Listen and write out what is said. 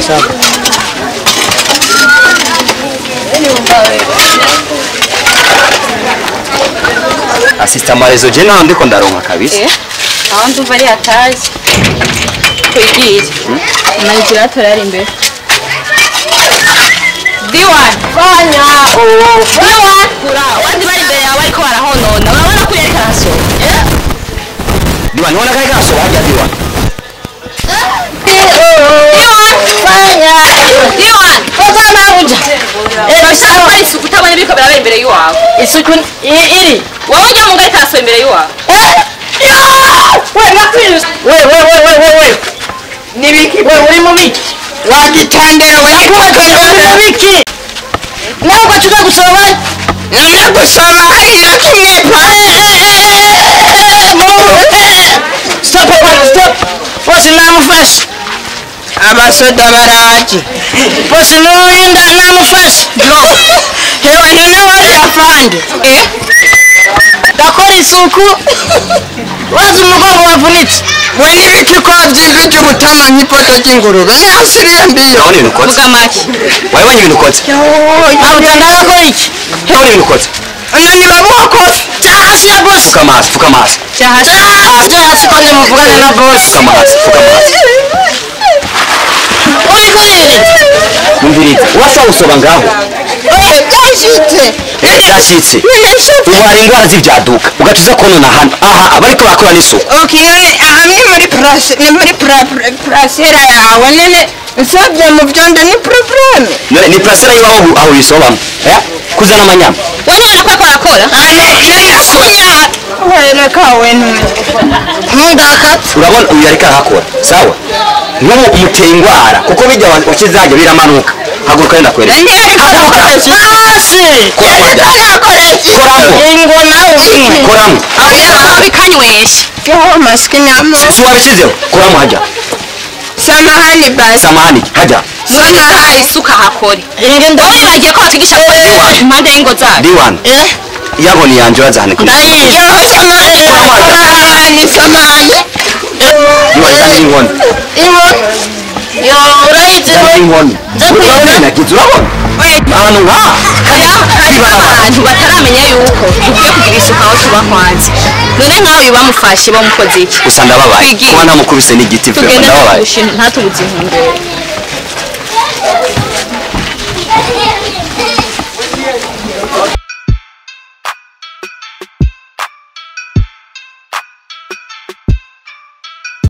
Sawa. Asista marezo je naho ndiko ndaronka kabisa. Aho ndumva ari hataje. Kwigira. Nagira torari imbere. D1 fanya oh D1 kura wandi bari imbere yawe ariko barahonona urabona ko yariko arasohoka. D1 ubona ko ariko arasohoka hajya D1. D1 fanya D1 Ozana uja. Bashaka gukora isuku utabonye biriko birabera imbere y'iwawe. Isuku iri. Wowe ujya mu ngo ariko arasohoka imbere y'iwawe. We nakwiye. We we we we we we. Nibiki we uri mu biki? Wagitandera we uri mu biki? Nawe ugacuza gusoma? None gusoma hari na kimwe pa. Stop stop. Bose namufashe. Abasoda baraje. Bose n'uwinda namufashe. Hewe none wari afande. Ndakora isuku. Wazi umugongo wavunitse. We n'ibiki ko wabyimvije ubutama nk'ipoto ry'ingurube ntihasiriye mbiyo. Urabona ibintu ukotse? Vuga make. Wabonye ibintu ukotse? Ntabwo ndakora iki? Urabona ibintu ukotse? None babuha kofi. Jya hasi ya bosi. Fukama hasi, fukama hasi. Jya hasi. Jya hasi kwanza muvugane na bosi. Fukama hasi, fukama hasi. Uri kurira. Umviriza, urashobora gusoba ngaho. Byashitse. Byashitse. Ubu hari indwara z'ibyaduka ugacuza konona hano aha abariko bakora n'isuku. Okay, none aha ni muri ni muri prasera yawe none nsabye mu byondo ni probleme. None ni prasera yiwaho aho uyisobamo. Kuzana amanyama. Wowe none ko akora? Urabona uyu ariko arahakora. Sawa? Nk'ubu umuteye indwara kuko bijya wakizajya biramanuka. Haguruka wenda kwereka. Haguruka hasi. Koramo. Ingo nawe ubinywe. Koramo. Bikanywesha. Yo maskini amo. Si wabishizeho. Koramo hajya. Samahani basi. Samahani hajya. Samahani isuka hakore. Ingo Wowe bagiye ko batwigisha gukora impande y'ingo zacu. D1. Yago ni yanje uraza hano. Ndayizi. Yo samahani samahani. D1 zana inkoni. Inkoni. Yo urayizi. Zana inkoni. Urabona nagize urabona. Ahantu nkaha. Hariho abantu bataramenya yuko dukwiye kugira isuku aho tuba kwanza. None nkawe uyu bamufashe bamukoze iki? Gusa ndababaye. Twigiye. Kuba ntamukubise n'igiti vyo Tugende ndababaye. ntatubuze inkongoro.